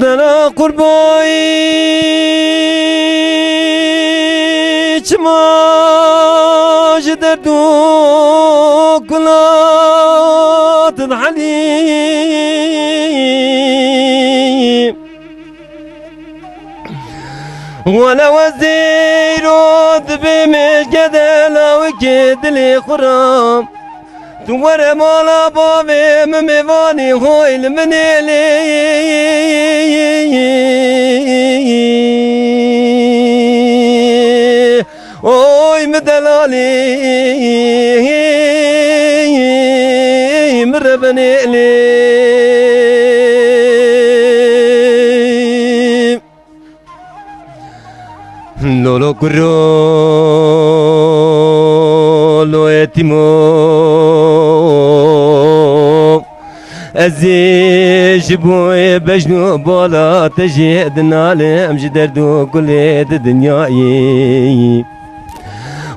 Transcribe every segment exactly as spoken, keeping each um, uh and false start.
Sena qurbayî çima ji derd û kula dihelî. Wele we zêro dibê mêjgede lawikê dilê xwe ra. Tu were mala bavê min mêvanê hoy li min êlê. Oy mi delalê mi rebenê lê. Lolo kuro lo etîmo. Ez ê ji bo bejn û bala te jê dinalim ji derd û kulê di dinyayê.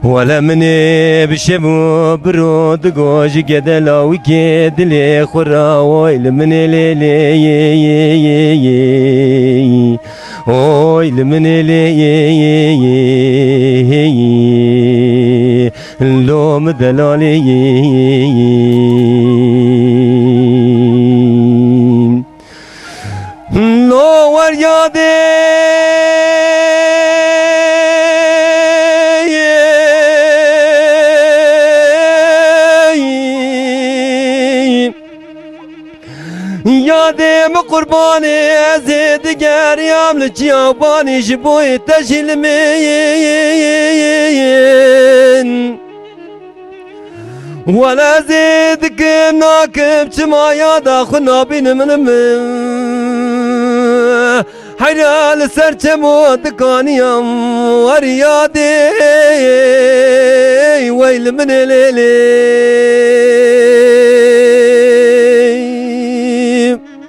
Wele min ê bi şev û bi ro digo ji gedela wî kê dilê xwe ra, oy li min ê lê lê yê yê yê yê. Oy li min ê lê yê yê yê yê. Lo mi delalê yê yê yê. Lo wer yadê. Yadê mi qurbanê, ez ê digeriyam li çiyabanî, ji bo te jî li min. Wele ez ê dikim nakim, çima yada xwe nabînim min. Heyra li ser çemo dikaniyam, wer yadê, wey li min ê lê lê.